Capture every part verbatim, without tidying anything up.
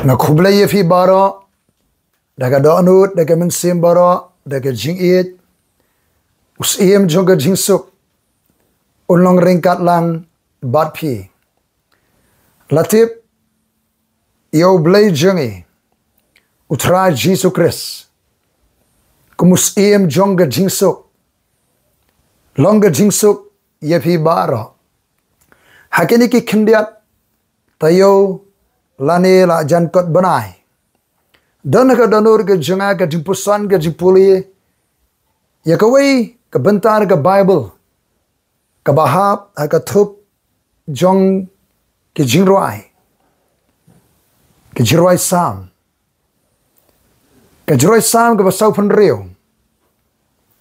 Nga khublei ïa phi baroh, da ka dohnud, da ka mynsiem baroh, da ka jingïeit, u Syiem jong ka jingsuk un long ryngkat lang bad phi. La tip ïa u Blei jong ngi, u Trai Jisu Khrist, kum u Syiem jong ka jingsuk, long ka jingsuk ïa phi baroh. Ha kine ki khyndiat taïew lane la jan kot bnai, don ha ka dohnud ka jong nga ka jingpuson, ka jingpule ïa kawei ka bynta na ka Baibl kaba hap ha ka thup jong ki jingrwai, ki jingrwai Salm. Ka jingrwai Salm kaba sawphew hynriew.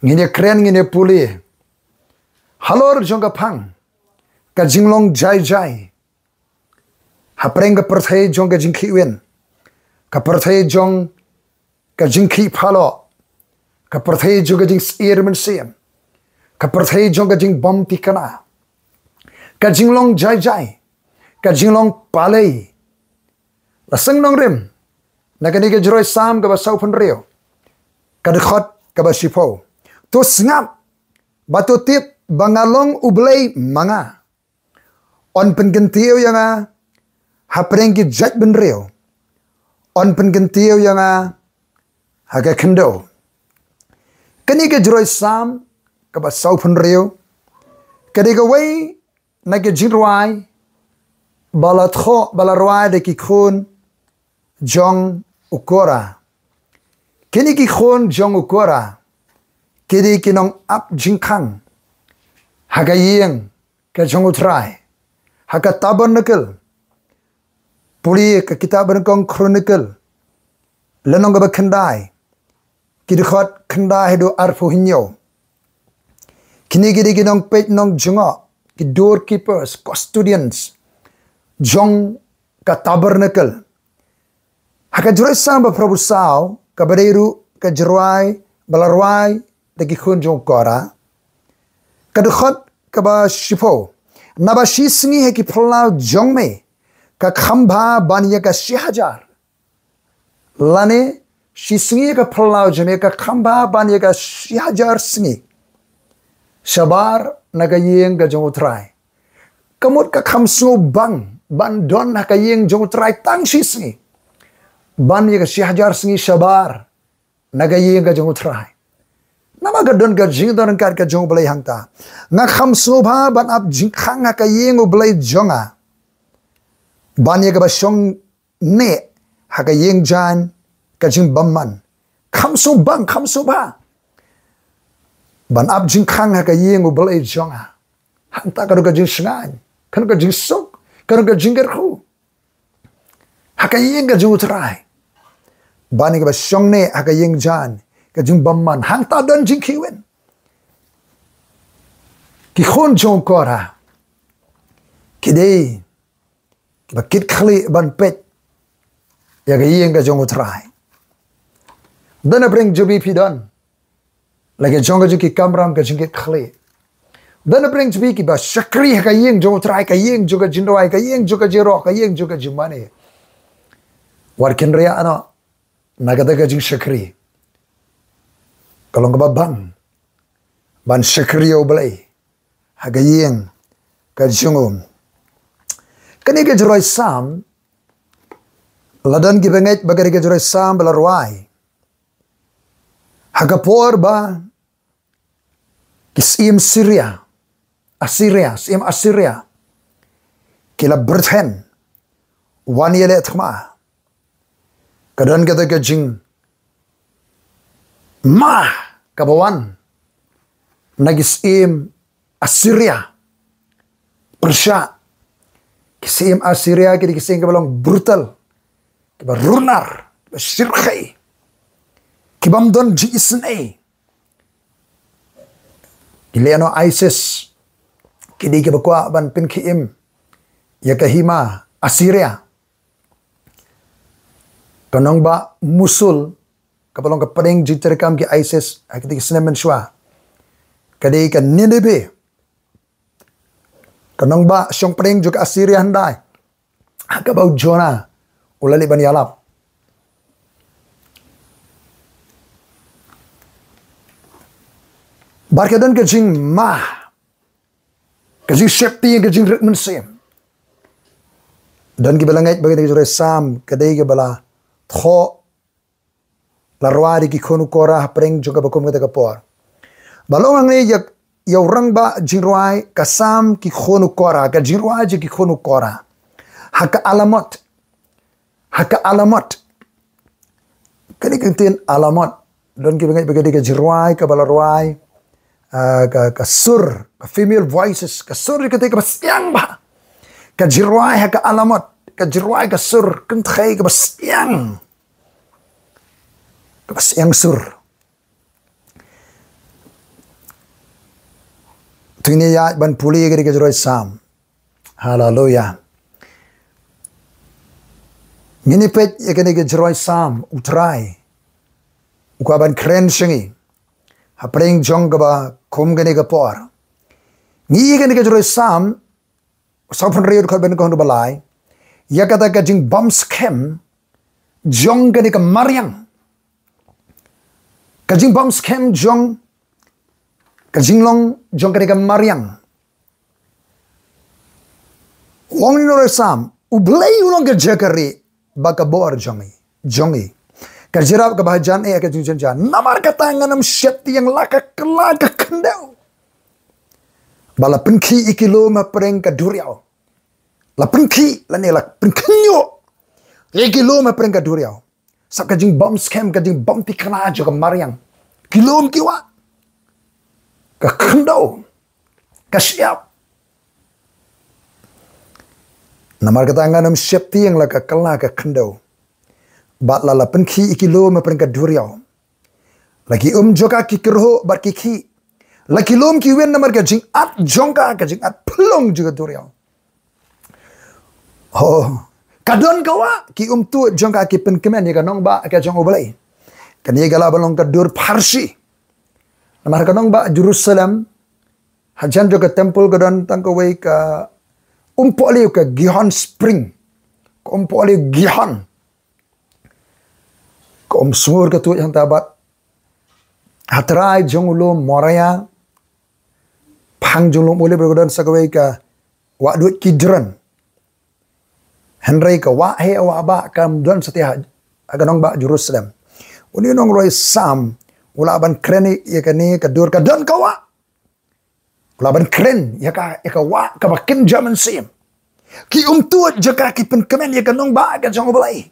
Ngin ïa kren, ngin ïa pule halor jong ka phang ka jinglong jai jai hapdeng ka pyrthei jong ka jingkhih win, ka pyrthei jong ka jingkhih phalok, ka pyrthei jong ka jingsyier mynsiem, ka pyrthei jong ka jingbym thikna, ka jinglong jai jai, ka jinglong palei. La seng nongrim na kane ka jingrwai Salm kaba sawphew hynriew, ka dkhot kaba shiphew: To sngap bad to tip ba nga long U Blei ma nga. Yn pynkyntiew ïa nga hapdeng ki jaitbynriew, yn pynkyntiew ïa nga ha ka khyndew. Kane ka jingrwai Salm kaba sawphew hynriew ka dei kawei na ki jingrwai ba la thoh, ba la rwai da ki khun jong u Korah. Kine ki khun jong u Korah ki dei ki nongap jingkhang ha ka ïing ka jong u Trai, ha ka tabernacle. Pule ka kitab ba nyngkong Chronicle, lynnong kaba khyndai, ki dkhot khyndai haduh arphew hynñiew. Kine ki dei ki nongpeit nongjngoh, ki doorkeepers, custodians jong ka tabernacle. Ha ka jingrwai Salm ba phra phew saw, kaba dei ruh ka jingrwai ba la rwai da ki khun jong u Korah, ka dkhot kaba shiphew: Naba shi sngi ha ki phyllaw jong me ka kham bha ban ïa ka shi hajar. Lane, shi sngi ha ka phyllaw jong me ka kham bha ban ïa ka shi hajar sngi. Shabar na ka ïing ka jong u Trai. Ka mut ka kham sngewbang ban don ha ka ïing jong u Trai tang shi sngi ban ïa ka shi hajar sngi shabar na ka ïing ka jong u Trai. Namar ka don ka jingdon ryngkat ka jong u Blei hangta. Nga kham sngewbha ban ap jingkhang ha ka ïing u Blei jong nga ban ïa kaba shong neh ha ka ïing jaiñ ka jingbymman. Kham sngewbang, kham sngewbha ban ap jingkhang ha ka ïing u Blei jong nga. Hangta ka don ka jingshngaiñ, ka don ka jingsuk, ka don ka jingkyrkhu ha ka ïing ka jong u Trai ban ïa kaba shong neh ha ka ïing jaiñ ka jingbymman. Hangta don jingkhih win. Ki khun jong u Korah ki dei kiba kit khlieh ban peit ïa ka ïing ka jong u Trai. Don hapdeng jong phi, phi don la ka jong ka jong ki kamram ka jingkit khlieh. Don hapdeng jong phi kiba shakri ha ka ïing jong u Trai, ka ïing jong ka jingrwai, ka ïing jong ka jingrok, ka ïing jong ka jingmane. Wat kynriah noh na kata ka jingshakri. Ka long kaba bang ban shakri ïa u Blei ha ka ïing ka jong u. Kane ka jingrwai Salm, la don kiba ngeit ba kane ka jingrwai Salm ba la rwai ha ka por ba ki syiem Syria, Assyria, syiem Assyria ki la byrthen wan ïaleh thma. Ka don kata ka jingma kaba wan na ki syiem Assyria. Pyrshah, ki syiem Assyria ki dei ki syiem kiba long brutal, kiba runar, kiba shyrkhei, kibym don jingisynei. Ki leh noh ISIS, ki dei kiba kwah ban pynkhie im ïa ka hima Assyria. Ka nongbah Mosul kaba long ka pdeng jingtreikam ki ISIS ha kitei ki snem mynshuwa ka dei ka Nineveh. Ka nongbah shong pdeng jong ka Assyria hyndai, ha kaba u Jonah u la leit ban ïalap. Bad ka don ka jingma, ka jingsheptieng, ka jingrit mynsiem. Don kiba la ngeit ba ka dei ka jingrwai Salm ka dei kaba la thoh, la rwai da ki khun u Korah hapdeng jong kaba kum kata ka por. Ba long hangne ïa, ïa u rangbah jingrwai ka Salm ki khun u Korah, ka jingrwai jong ki khun u Korah. Ha ka alamot. Ha ka alamot. Kane ka ktien alamot, don kiba ngeit ba ka dei ka jingrwai kaba la rwai, ah, ka, ka sur, ka female voices, ka sur ka dei kaba syiang bha. Ka jingrwai ha ka alamot, ka jingrwai ka sur kynthei kaba syiang. Kaba syiang sur. Te ngin ïa ban pule ïa kane ka jingrwai Salm. Haleluia. Ngin ïa peit ïa kane ka jingrwai Salm, U Trai u kwah ban kren sha ngi hapdeng jong kaba kum kane ka por. Ngi ïa kane ka jingrwai Salm, saw phew hynriew dkhot ba nyngkong haduh ba lai, ïa kata ka jingbymskhem jong kane ka mariang. Ka jingbymskhem jong, ka jinglong jong kane ka mariang. Ong ïa u nongrwai Salm, U Blei u long ka jaka rieh bad ka bor jong ngi, jong ngi. Ka jingïarap kaba hajan eh, ka jingjynjar. Namar kata ngan ym sheptieng, la ka kylla ka khyndew. Ba la pynkhih ïa ki lum hapdeng ka duriaw. La pynkhih, lane la pynkhynñiuh ïa ki lum hapdeng ka duriaw. Sap ka jingbymskhem, ka jingbymthikna jong ka mariang. Ki lum ki wah. Ka khyndew. Ka shyiap. Namar kata ngan ym sheptieng, la ka kylla ka khyndew. Bad la la pynkhih ïa ki lum hapdeng ka duriaw. La ki um jong ka ki kyrhuh bad ki khih. La ki lum ki win namar ka jingat jong ka, ka jingat phyllung jong ka duriaw. Oh, ka don ka wah, ki um tuid jong ka ki pynkmen ïa ka nongbah ka jong U Blei. Kane ka lah ban long ka dur pharshi. Namar ka nongbah Jerusalem, hajan jong ka temple ka don tang kawei ka umpohliew, ka Gihon Spring. Ka umpohliew Gihon. Ka um sngur ka tuid hangta bad ha trai jong u lum Moria, phang jong u lum Olib ka don sa kawei ka wah duid Kidron. Hynrei ka wah heh wah bah kam don satia ha ka nongbah Jerusalem. Une u nongrwai Salm u lah ban kren ïa kane ka dur, ka don ka wah. U lah ban kren ïa ka, ïa ka wah kaba kynja mynsiem. Ki um tuid jong ka ki pynkmen ïa ka nongbah ka jong U Blei.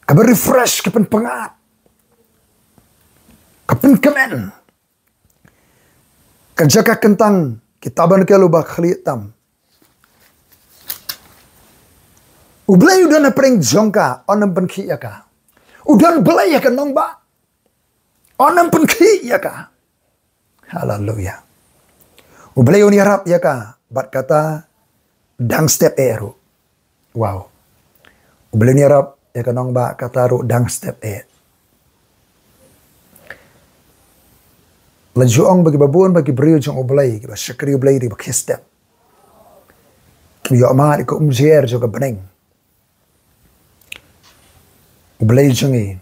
Kaba refresh, ka pynpyngngad, ka pynkmen. Ka jaka kyntang, ki tabernacle uba khlieh tam. U Blei u don hapdeng jong ka, un ym pynkhih ïa ka. U don Blei ha ka nongbah, un ym pynkhih ïa ka. Haleluia. U Blei un ïarap ïa ka bad kata dang step eh ruh. Wow. U Blei un ïarap ïa ka nongbah kata ruh dang step eh. La ju ong ba kiba bun ba ki briew jong U Blei, kiba shakri U Blei, kiba khie step, kiba ïoh mad ïa ka umjer jong ka bneng. U Blei jong ngi,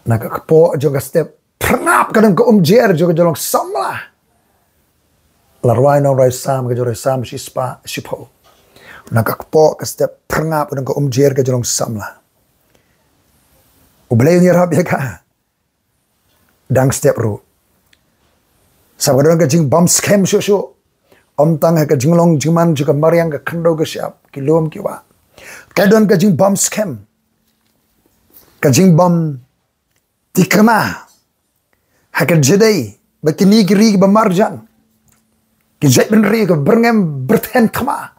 na ka kpoh jong ka step phyrngap ka don ka umjer jong ka jinglong samla. La rwai nongrwai Salm, ka jingrwai Salm shispah shiphew. Na ka kpoh ka step phyrngap ka don ka umjer ka jinglong samla. U Blei un ïarap ïa ka dang step ruh. Sap ka don ka jingbymskhem shuh shuh. Ym tang ha ka jinglong jingman jong ka mariang, ka khyndew ka shyiap, ki lum ki wah. Ka don ka jingbymskhem, ka jingbym thikna ha ka jingdei ba kine ki ri kiba marjan, ki jaitbynriew kiba byrngem byrthen thma.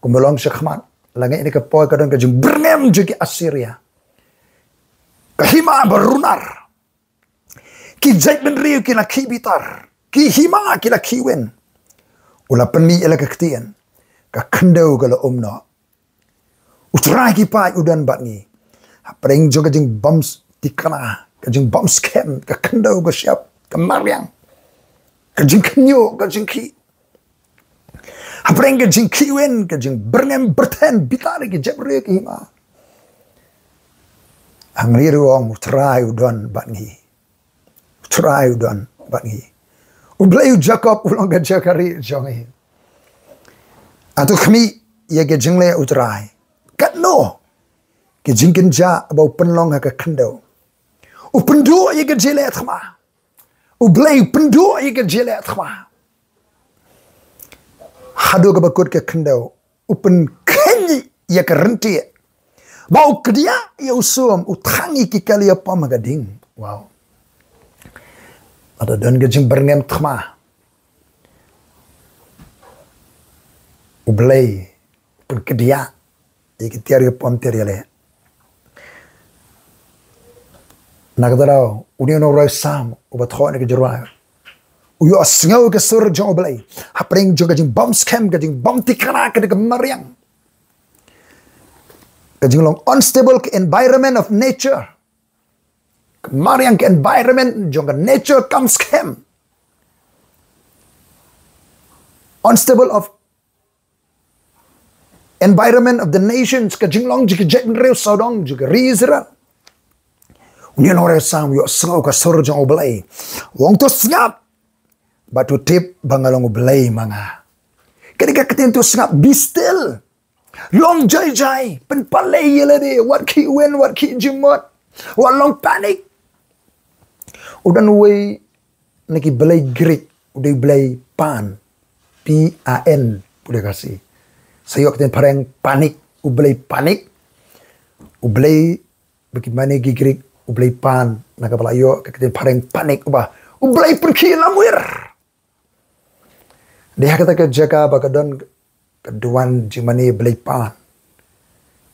Kumba long shakhmat, la ngeit ïa kane ka por ka don ka jingbyrngem jong ki Assyria. Ka hima ba runar. Ki jaitbynriew ki la khih bitar, ki hima ki la khih win. U la pynmih ïa la ka ktien, ka khyndew ka la um noh. U Trai ki paid u don bad ngi. Hapdeng jong ka jingbymthikna, ka jingbymskhem, ka khyndew ka shyiap, ka mariang, ka jingkhynñiuh, ka jingkhih. Hapdeng ka jingkhih win, ka jingbyrngem byrthen, bitar ïa ki jaitbynriew ki hima. Hynrei ruh u ong, U Trai u don bad ngi. U Trai u don bad ngi. U Blei u Jakob u long ka jaka rieh jong ngi. Hato khmih ïa ka jingleh U Trai. Katno ka jingkynjah ba u pynlong ha ka khyndew. U pynduh ïa ka jingleh thma. U Blei u pynduh ïa ka jingleh thma. Haduh kaba kut ka khyndew, u pynkheiñ ïa ka ryntieh. Ba u kdiah ïa u sum, u thang ïa ki kali ïapom ha ka ding. Wow. Lada don ka jingbyrngem thma, U Blei u pynkdiah ïa ki tiar ïapom, tiar ïaleh. Na kata daw, une u nongrwai Salm uba thoh na ka jingrwai, u ïohsngew ka sur jong U Blei hapdeng jong ka jingbym skhem, ka jingbym thikna, ka dei ka mariang. Ka jinglong unstable ka environment of nature. Ka mariang ka environment jong ka nature kam skhem. Unstable of environment of the nations, ka jinglong jong ki jaitbynriew sawdong jong ka ri Israel. Une u nongrwai Salm u ïohsngew ka sur jong U Blei. U ong to sngap. Bad to tip ba nga long U Blei ma nga. Ka dei ka ktien to sngap, be still. Long jai jai, pynpalei ïa lade, wat khih win, wat khih jingmut. Wat long panic. U don uwei na ki blei Greek, u dei u blei Pan. P A N, pule Khasi. Sa ïoh ka ktien phareng panic, u blei panic. U blei ba ki mane ki Greek, u blei Pan, na kaba la ïoh ka ktien phareng panic, uba u blei pynkhih lamwir. Dei ha kata ka jaka ba ka don ka duwan jingmane blei Pan,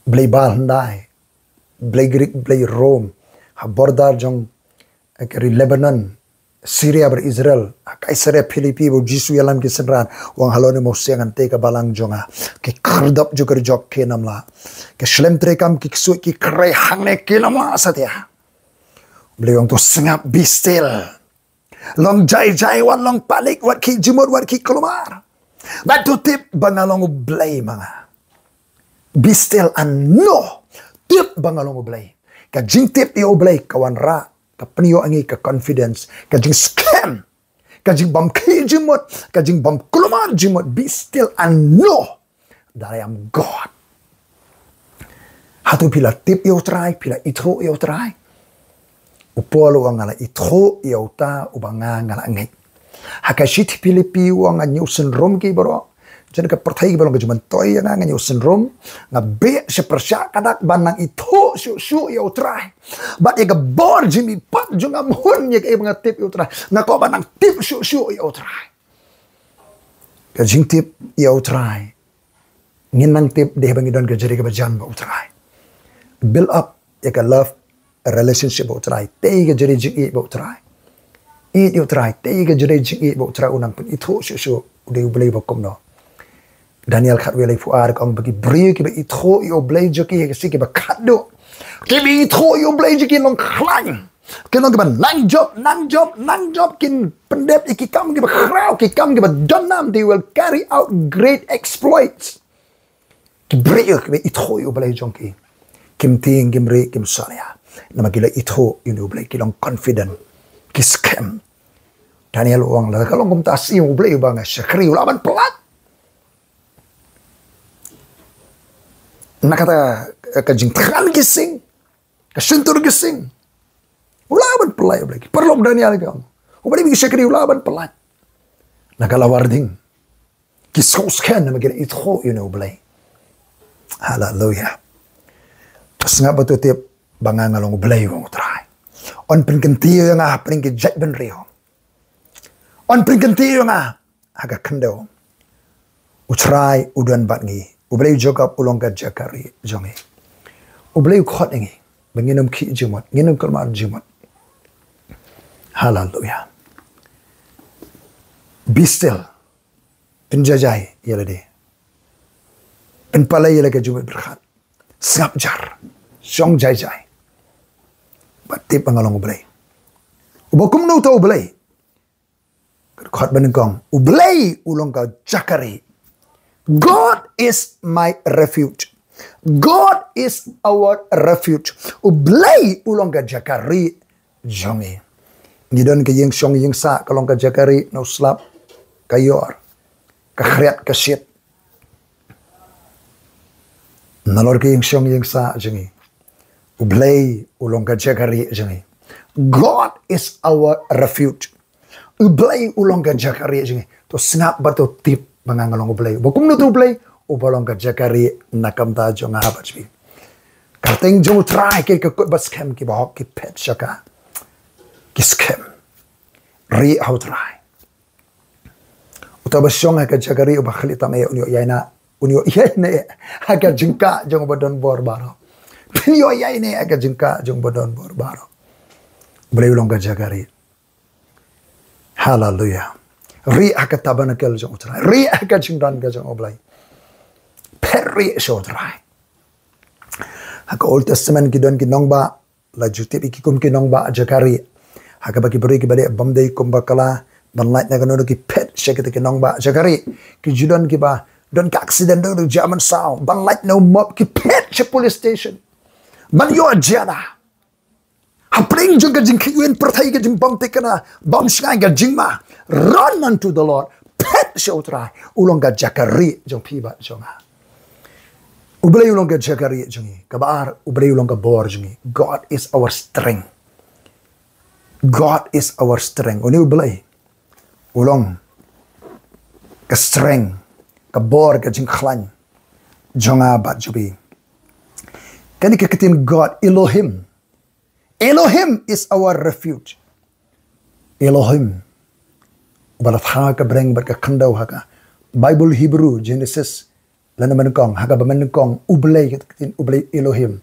blei Baal hyndai, blei Greek, blei Rome, ha border jong ka ri Lebanon, Syria bad Israel, ha Caesarea Philippi ba u Jisu u ïalam ki synran, u ong halor ne mo seng hangtei ka balang jong nga, ki khyrdop jong ka ri jop kin ym lah, ki shlem treikam, ki ksuid, ki khrei hangne kin ym lah satia. U Blei u ong to sngap, be still. Long jai jai, wat long panic, wat khih jingmut, wat khih kulmar. Bad to tip ba nga long U Blei ma nga. Be still and know. Tip ba nga long U Blei. Ka jingtip ïa U Blei ka wanrah, ka pynïoh ïa ngi ka confidence, ka jingskhem, ka jingbym khih jingmut, ka jingbym kulmar jingmut. Be still and know that I am God. Hato phi la tip ïa U Trai, phi la ithuh ïa U Trai? U Paul u ong nga la ithuh ïa uta uba nga nga la ngeit. Ha ka shithi Philippi u ong nga ñiew synrum ki baroh. Jan ka pyrthei ki baroh ka jingmyntoi ïa nga, nga ñiew synrum. Nga beh sha pyrshah ka dak ban nang ithuh shuh shuh ïa U Trai. Bad ïa ka bor jingmihpat jong nga, mut ïa kaei ba nga tip ïa U Trai, nga kwah ban nang tip shuh shuh ïa U Trai. Ka jingtip ïa U Trai, ngin nang tip dei ba ngi don ka jingïeit kaba jan bad U Trai. Build up ïa ka love relationship bad U Trai. Tei ka jingïeit bad U Trai. Ïeit ïa U Trai, tei ka jingïeit bad U Trai, u nang pynithuh shuh shuh u dei U Blei ba kumno. Daniel khatwei laiphew ar ka ong ba ki briew kiba ithuh ïa U Blei jong ki, ki shi kiba khatduh. Kiba ithuh ïa U Blei jong ki long khlaiñ. Ki long kiba nang jop, nang jop, nang jop, kin pyndep ïa ki kam kiba khraw, ki kam kiba donnam, they will carry out great exploits. Ki briew kiba ithuh ïa U Blei jong ki, kim tieng, kim rieh, kim salia. Namar ki la ithuh ïa U Blei, ki long confident, ki skhem. Daniel u ong lada ka long kumta, shisha U Blei uba nga shakri u lah ban pyllait. Na kata ka jingthngan ki sing, ka shyntur ki sing, u lah ban pyllait U Blei. Ki paralok, Daniel ki ong, U Blei ba ngi shakri u lah ban pyllait. Na ka lawar ding ki sngewskhem namar ki la ithuh ïa U Blei. Haleluya. To sngap bad to tip ba nga nga long U Blei, u ong U Trai. Un pynkyntiew ïa nga hapdeng ki jaitbynriew. Un pynkyntiew ïa nga ha ka khyndew. U Trai u don bad ngi. U Blei u Jakob u long ka jaka rieh jong ngi. U Blei u khot ïa ngi ba ngin ym khih jingmut, ngin ym kulmar jingmut. Haleluya. Be still. Pynjai jai ïa lade. Pynpalei ïa la ka jingmut pyrkhat. Sngap jar. Shong jai jai. Bad tip ba nga long U Blei. Uba kumno uta U Blei? Ka dkhot ba nyngkong, U Blei u long ka jaka rieh. God is my refuge. God is our refuge. U Blei u long ka jaka rieh jong ngi. Ngi don ka ïing shong ïing sah ka long ka jaka rieh na u slap, ka ïor, ka khriat ka shit. Nalor ka ïing shong ïing sah jong ngi, u Blei u long ka jaka rieh jong ngi. God is our refuge. U Blei u long ka jaka rieh jong ngi. To sngap bad to tip ba nga nga long u Blei. Ba kumno to u Blei uba long ka jaka rieh na ka bynta jong nga bad jong phi. Ka kyrteng jong u Trai ka kut ba skhem, kiba hok ki phet sha ka, ki skhem. Rieh ha u Trai. Uta uba shong ha ka jaka rieh uba khlem tam eh un ïoh ïaineh, un ïoh ïaineh ha ka jingkah jong uba don bor baroh. Phin ïoh ïaineh ha ka jingkah jong uba don bor baroh. U Blei u long ka jaka rieh. Haleluya. Rieh ha ka tabernacle jong u Trai. Rieh ha ka jingdon ka jong u Blei. Phet rieh sha u Trai. Ha ka Old Testament ki don ki nongbah, la ju tip ïa ki kum ki nongbah jaka rieh. Ha kaba ki briew kiba leh bym dei kumba ka la, ban lait na kano kano ki phet sha kita ki nongbah jaka rieh. Ki ju don kiba don ka accident, don jia mynsaw, ban lait na u mop ki phet sha police station. Ban ïoh jia da. Hapdeng jong ka jingkhih win pyrthei, ka jingbymthikna, bym shngaiñ, ka jingma, run unto the Lord. Phet sha u Trai. U long ka jaka rieh jong phi bad jong nga. U Blei u long ka jaka rieh jong ngi. Kaba ar, u Blei u long ka bor jong ngi. God is our strength. God is our strength. Une u Blei u long ka strength, ka bor, ka jingkhlaiñ jong nga bad jong phi. Kane ka ktien God, Elohim. Elohim is our refuge. Elohim. Uba la thaw ka bneng bad ka khyndew ha ka Bible Hebrew, Genesis, lane mynnyngkong, ha kaba mynnyngkong, u Blei, ka ktien u Blei Elohim.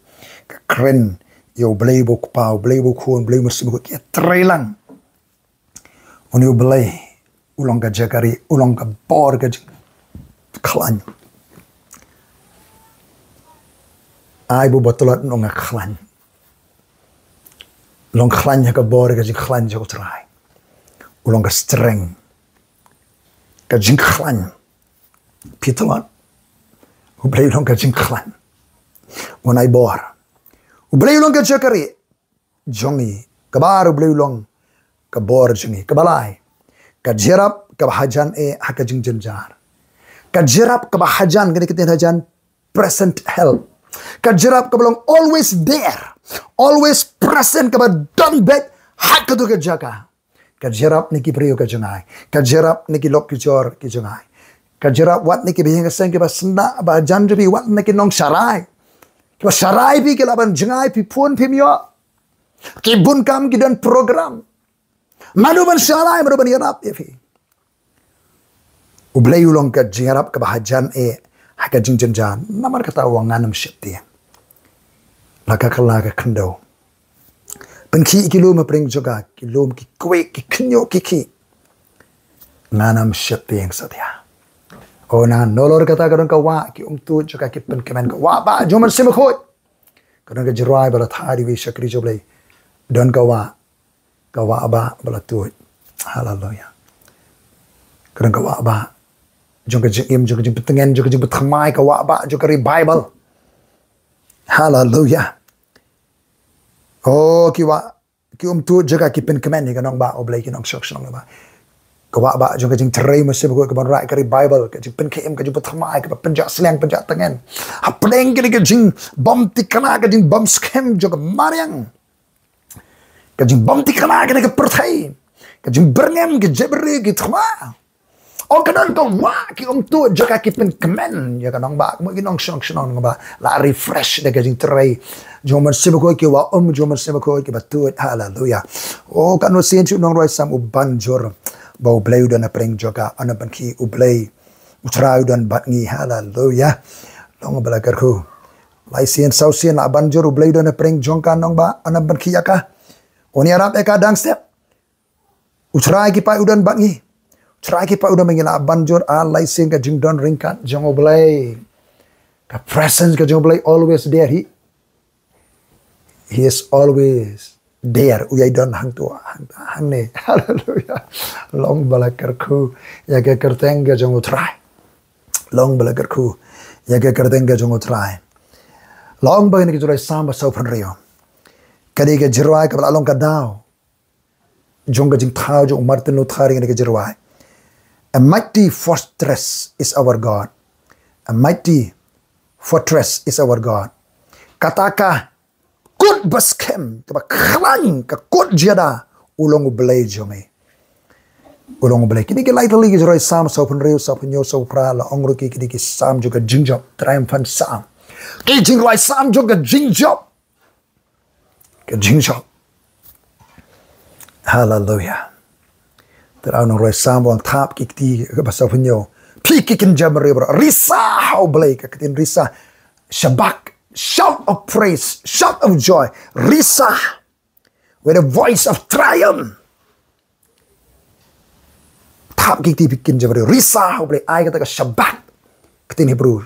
Ka kren ïa u Blei uba u Kpa, u Blei uba u Khun, u Blei u Mynsiem Bakhuid, ki trei lang. Une u Blei u long ka jaka rieh, u long ka bor, ka jingkhlaiñ. Ai ba u ba tlot un ong nga khlaiñ. Long khlaiñ ha ka bor, ka jingkhlaiñ jong u Trai. U long ka strength, ka jingkhlaiñ. Phi tlot. U Blei u long ka jingkhlaiñ. Un ai bor. U Blei u long ka jaka rieh jong ngi. Kaba ar, u Blei u long ka bor jong ngi. Kaba lai, ka jyrap kaba hajan eh ha ka jingjynjar. Ka jyrap kaba hajan, kane ka ktien hajan, present help. Ka jyrap kaba long always there, always present, kaba don beit ha kato ka jaka. Ka jyrap na ki briew ka jong nga. Ka jyrap na ki lok ki jor ki jong nga. Ka jyrap wat na ki bahaïing haseng kiba sngewbha ba jan jong phi, wat na ki nongsharai kiba sharai phi, ki lah ban jngai, phi phone phim ïoh. Ki bun kam, ki don program. Mano ban sharai, mano ban ïarap ïa phi. U Blei u long ka jingïarap kaba hajan eh ha ka jingjynjar. Namar kata u ong, ngan ym sheptieng. La ka kylla ka khyndew, pynkhih ki lum hapdeng jong ka, ki lum, ki kwah, ki khynñiuh, ki khih. Ngan ym sheptieng satia. O, na nalor kata ka don ka wah ki umtuid jong ka ki pynkmen, ka wah bah jong u Mynsiem Bakhuid. Ka don ka jingrwai ba la thaw da iwei i shakri jong u Blei. Don ka wah, ka wah bah ba la tuid. Haleluya. Ka don ka wah bah jong ka jingim, jong ka jingpyntngen, jong ka jingpynthymmai, ka wah bah jong ka revival. Haleluya. O, ki wah ki umtuid jong ka ki pynkmen ïa ka nongbah u Blei, ki nongshong shnong nongbah. Ka wah bah jong ka jingtrei u Mynsiem Bakhuid, ka ban rah ka revival, ka jingpynkhie im, ka jingpynthymmai, ka ban pynjah sliang, pynjah tngen. Hapdeng kane ka jingbymthikna, ka jingbymskhem jong ka mariang, ka jingbymthikna kane ka pyrthei, ka jingbyrngem, ka jingbriew, ka thma. O, ka don ka wah ki umtuid jong ka ki pynkmen ïa ka nongbah, mo, ki nongshong shnong nongbah la refresh da ka jingtrei jong u Mynsiem Bakhuid, ki wah um jong u Mynsiem Bakhuid kiba tuid. Haleluya. O, katno sien shu nongrwai sam u ban jur ba u Blei u don hapdeng jong ka, yn ym pynkhih, u Blei u Trai u don bad ngi. Haleluya. Long ba la kyrkhu. Lai sien saw sien la ban jur u Blei u don hapdeng jong ka nongbah, yn ym pynkhih ïa ka. Un ïarap ïa ka dang step. U Trai ki paid u don bad ngi. U Trai ki paid u don bad ngi, la ban jur ar lai sien ka jingdon ryngkat jong u Blei. Ka presence ka jong u Blei always there. He, he is always there. U ïai don hangto, hang, hangne. Haleluya. Long ba la kyrkhu ïa ka kyrteng ka jong u Trai. Long ba la kyrkhu ïa ka kyrteng ka jong U Trai. Long ba kane ka jingrwai Salm ba sawphew hynriew, ka dei ka jingrwai kaba la long ka daw jong ka jingthaw jong u Martin Luther ïa kane ka jingrwai. A mighty fortress is our God. A mighty fortress is our God. Kata ka kut ba skhem, kaba khlaiñ, ka kut jada, u long U Blei jong ngi. U long U Blei. Kine ki lai tylli ki jingrwai Salm sawphew hynriew, sawphew hynñiew, sawphew phra, la ong ruh ki kine ki Salm jong ka jingjop, triumphant Psalm. Ki jingrwai Salm jong ka jingjop. Ka jingjop. Haleluya. Te u nongrwai Salm u ong, thap ki kti, kaba sawphew hynñiew, phi ki kynja bynriew baroh, risa ha U Blei, ka ktien risa, shabak, shout of praise, shout of joy, risa, with a voice of triumph. Thap ki kti, phi ki kynja bynriew, risa ha U Blei, ai kata ka shabak, ka ktien Hebrew,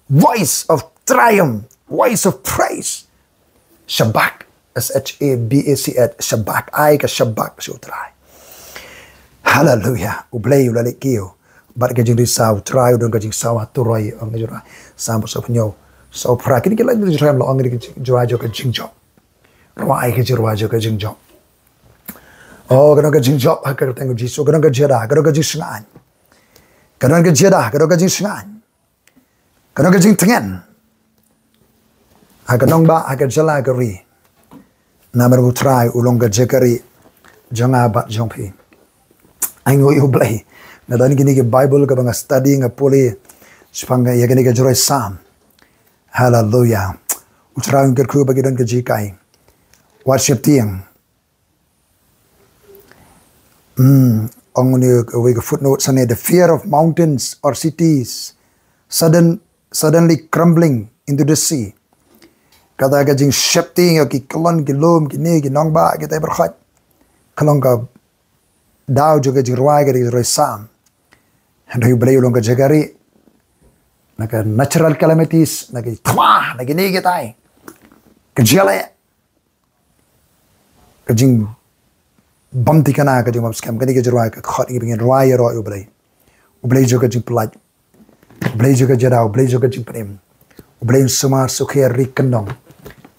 voice of triumph, voice of praise. Shabak, S H A B A K, shabak, ai ka shabak sha U Trai. Haleluya. U Blei u la leh kiew bad ka jingrisa, U Trai u don ka jingsawa turoi, ong ka jingrwai Salm sawphew hynñiew, sawphew phra. Kine ki lai ki jingrwai la ong, kine ki jingrwai jong ka jingjop. Rwai ka jingrwai jong ka jingjop. Oh, ka don ka jingjop ha ka kyrteng U Jisu, ka don ka jada, ka don ka jingshngaiñ. Ka don ka jada, ka don ka jingshngaiñ. Ka don ka jingtngen ha ka nongbah, ha ka jylla, ha ka ri. Namar U Trai u long ka jaka rieh jong nga bad jong phi. Ainguh ïa U Blei. Nga don kine ki Baibl kaba nga study, nga pule shaphang ïa kane ka jingrwai Salm. Haleluya. U Trai un kyrkhu ba ki don ka jinghikai. Wat sheptieng. Hmm, ong une kawei ka footnote hangne, the fear of mountains or cities sudden, suddenly crumbling into the sea. Kata ka jingsheptieng ïa ki kyllon ki lum, kine ki nongbah, kita baroh, ka long ka daw jong ka jingrwai, ka jingrwai Salm. Hynrei U Blei u long ka jaka rieh na ka natural calamities, na ki thma, na kine kitai. Ka jingïaleh, ka jingbymthikna, ka jingbymskhem. Kane ka jingrwai ka khot ïa ngi ba ngin rwai ïaroh ïa U Blei. U Blei jong ka jingpyllait. U Blei jong ka jada, U Blei jong ka jingpynim. U Blei un sumar sukher ri kyndong.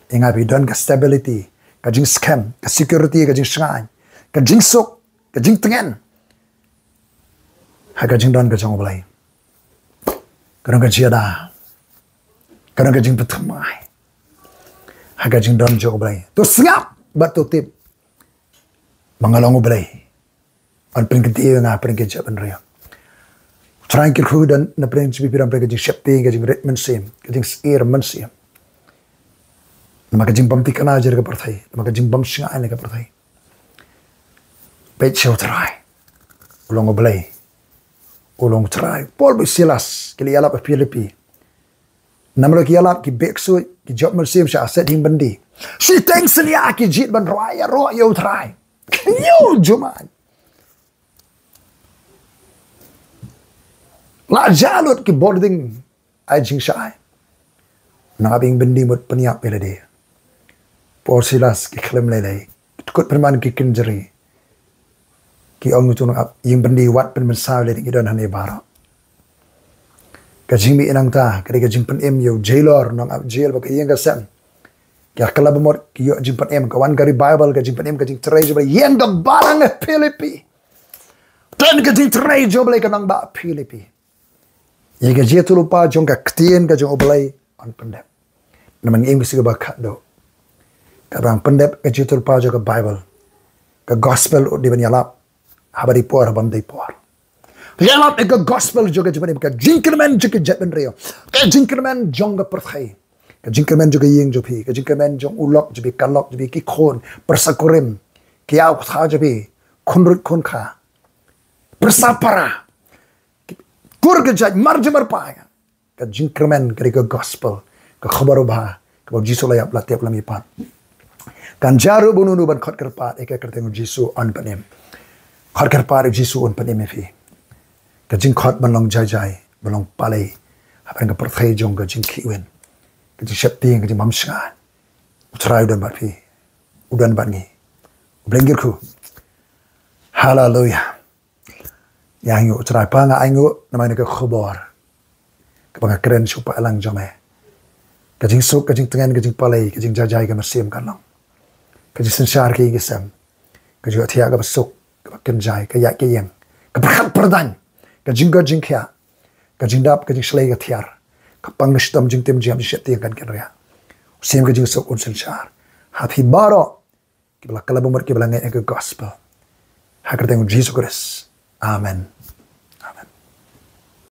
Ïa nga phi, don ka stability, ka jingskhem, ka security, ka jingshngaiñ, ka jingsuk, ka jingtngen ha ka jingdon ka jong U Blei. Ka don ka jada, ka don ka jingpynthymmai ha ka jingdon jong U Blei. To sngap bad to tip ba nga long U Blei. Yn pynkyntiew ïa nga hapdeng ki jaitbynriew. U Trai un kyrkhu ïa ngi na pdeng jong phi, phi don hapdeng ka jingsheptieng, ka jingrit mynsiem, ka jingsyier mynsiem. Namar ka jingbymthikna jong ka pyrthei, namar ka jingbymshngaiñ ka pyrthei. Peit sha U Trai. U long U Blei. U long U Trai. Paul bad Silas ki la ïalap ha Philippi. Namar ki ïalap, ki beh ksuid, ki jop mynsiem sha set ïing byndi. Shiteng synñia ki jied ban rwai ïaroh ïa U Trai. Kynñiew jumai. La jia lut ki bording ai jingshai. Nang ap ïing byndi mut pynïap ïa lade. Paul Silas ki khlem lei lei. Ki kut pynman ki kynjri. Ki ong, to nang ap ïing byndi, wat pynmynsaw ïa lade, ngi don hangne baroh. Ka jingmih nangta ka dei ka jingpynim ïa u jailor, nang ap jail bad ka ïing ka sem. Ki ïa kylla ba mut, ki ïoh jingpynim, ka wan ka revival, ka jingpynim, ka jingtrei jong U Blei ïa ka balang Philippi. Don ka jingtrei jong U Blei ka nongbah Philippi. Ïa ka jingïathuhlypa jong ka ktien ka jong U Blei yn pyndep. Namar ngi im ka sngi kaba khatduh. Katba ngi pyndep ka jingïathuhlypa jong ka Baibl, ka gospel u dei ban ïalap, haba dei por, haba ym dei por. Ïalap ïa ka gospel jong ka jingpynim, ka jingkyrmen jong ka jaitbynriew, ka jingkyrmen jong ka pyrthei, ka jingkyrmen jong ka ïing jong phi, ka jingkyrmen jong u lok jong phi, ka lok jong phi, ki khun, pyrsa kurim, ki ïew ki thaw jong phi, khun ruh khun kha, pyrsa para, kur ka jait, marjan marpa. Ka jingkyrmen ka dei ka gospel, ka khubor babha kaba U Jisu la ïap, la tep, la mihpat. Kan jia ruh ba uno uno ban khot kyrpad ïa ka kyrteng U Jisu yn pynim. Khot kyrpad, U Jisu un pynim ïa phi. Ka jingkhot ban long jai jai, ban long palei hapdeng ka pyrthei jong ka jingkhih win, ka jingsheptieng, ka jingbymshngaiñ. U Trai u don bad phi, u don bad ngi. U Blei un kyrkhu. Haleluya. Ïa, ainguh U Trai. Pa, nga ainguh namar kane ka khubor. kaba nga kren shuh palang jong me. Ka jingsuk, ka jingtngen, ka jingpalei, ka jingjajai ka mynsiem kan long. Ka jingsynshar ka ïing ka sem. Ka jingïathiah kaba suk, kaba kynjai, ka ïaid ka ïeng. Ka pyrkhat pyrdaiñ, ka jingkot jingkhiah, ka jingdap, ka jingshlei ka thiar. Ka pang ka shitom jingtim jingïap jingsheptieng kan kynriah. U Syiem ka jingsuk un synshar ha phi baroh kiba la kylla bamut, kiba la ngeit ïa ka gospel. Ha ka kyrteng u Jisu Khrist. Amen.